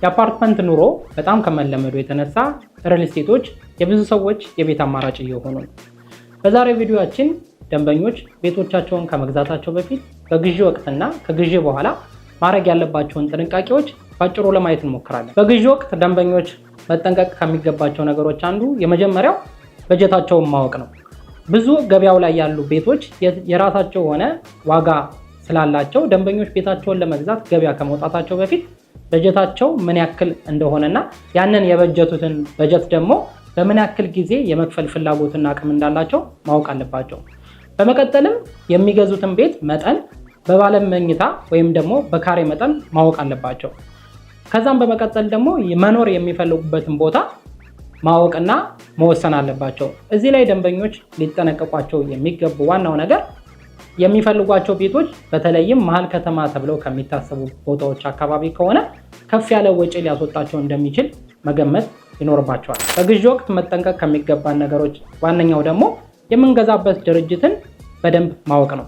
የአፓርትመንት ኑሮ በጣም ከመለመዱ የተነሳ ሪል ስቴቶች የብዙ ሰዎች የቤት አማራጭ እየሆኑ ነው። በዛሬው ቪዲዮአችን ደንበኞች ቤቶቻቸውን ከመግዛታቸው በፊት፣ በግዢ ወቅትና ከግዢ በኋላ ማድረግ ያለባቸውን ጥንቃቄዎች ባጭሩ ለማየት እንሞክራለን። በግዢ ወቅት ደንበኞች መጠንቀቅ ከሚገባቸው ነገሮች አንዱ የመጀመሪያው በጀታቸውን ማወቅ ነው። ብዙ ገበያው ላይ ያሉ ቤቶች የራሳቸው የሆነ ዋጋ ስላላቸው ደንበኞች ቤታቸውን ለመግዛት ገበያ ከመውጣታቸው በፊት በጀታቸው ምን ያክል እንደሆነና ያንን የበጀቱትን በጀት ደግሞ በምን ያክል ጊዜ የመክፈል ፍላጎትና አቅም እንዳላቸው ማወቅ አለባቸው። በመቀጠልም የሚገዙትን ቤት መጠን በባለ መኝታ ወይም ደግሞ በካሬ መጠን ማወቅ አለባቸው። ከዛም በመቀጠል ደግሞ መኖር የሚፈልጉበትን ቦታ ማወቅና መወሰን አለባቸው። እዚህ ላይ ደንበኞች ሊጠነቀቋቸው የሚገቡ ዋናው ነገር የሚፈልጓቸው ቤቶች በተለይም መሀል ከተማ ተብለው ከሚታሰቡ ቦታዎች አካባቢ ከሆነ ከፍ ያለ ወጪ ሊያስወጣቸው እንደሚችል መገመት ይኖርባቸዋል። በግዢ ወቅት መጠንቀቅ ከሚገባን ነገሮች ዋነኛው ደግሞ የምንገዛበት ድርጅትን በደንብ ማወቅ ነው።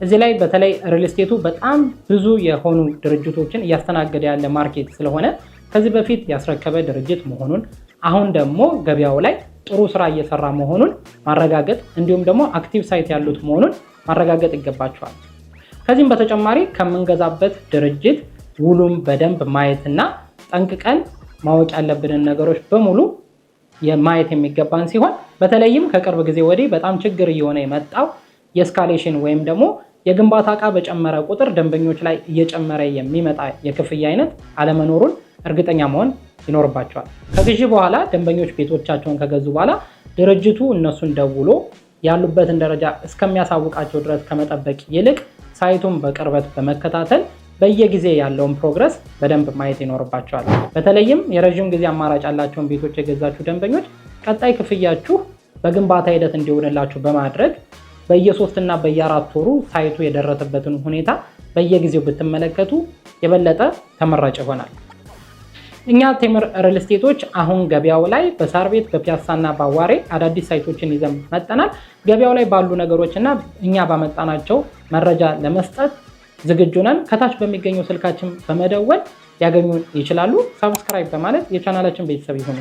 እዚህ ላይ በተለይ ሪል ስቴቱ በጣም ብዙ የሆኑ ድርጅቶችን እያስተናገደ ያለ market ስለሆነ ከዚህ በፊት ያስረከበ ድርጅት መሆኑን፣ አሁን ደግሞ ገበያው ላይ ጥሩ ስራ እየሰራ መሆኑን ማረጋገጥ እንዲሁም ደግሞ active site ያሉት መሆኑን ማረጋገጥ ይገባቸዋል። ከዚህም በተጨማሪ ከምንገዛበት ድርጅት ውሉን በደንብ ማየትና ጠንቅቀን ማወቅ ያለብንን ነገሮች በሙሉ ማየት የሚገባን ሲሆን፣ በተለይም ከቅርብ ጊዜ ወዲህ በጣም ችግር እየሆነ የመጣው የ escalation ወይም ደግሞ የግንባታ እቃ በጨመረ ቁጥር ደንበኞች ላይ እየጨመረ የሚመጣ የክፍያ አይነት አለመኖሩን እርግጠኛ መሆን ይኖርባቸዋል። ከግዢ በኋላ ደንበኞች ቤቶቻቸውን ከገዙ በኋላ ድርጅቱ እነሱን ደውሎ ያሉበትን ደረጃ እስከሚያሳውቃቸው ድረስ ከመጠበቅ ይልቅ site ኡን በቅርበት በመከታተል በየጊዜ ያለውን progress በደንብ ማየት ይኖርባቸዋል። በተለይም የረዥም ጊዜ አማራጭ ያላቸውን ቤቶች የገዛችሁ ደንበኞች ቀጣይ ክፍያችሁ በግንባታ ሂደት እንዲሆንላችሁ በማድረግ በየ3 እና በየ4 ወሩ site ኡ የደረሰበትን ሁኔታ በየጊዜው ብትመለከቱ የበለጠ ተመራጭ ይሆናል። እኛ ቴምር ሪል ስቴቶች አሁን ገበያው ላይ በሳር ቤት፣ በፒያሳና በአዋሬ አዳዲስ site ኦችን ይዘን መጥተናል። ገበያው ላይ ባሉ ነገሮች እና እኛ ባመጣናቸው መረጃ ለመስጠት ዝግጁ ነን። ከታች በሚገኘው ስልካችን በመደወል ሊያገኙን ይችላሉ። Subscribe በማለት የቻናላችን ቤተሰብ ይሁኑ።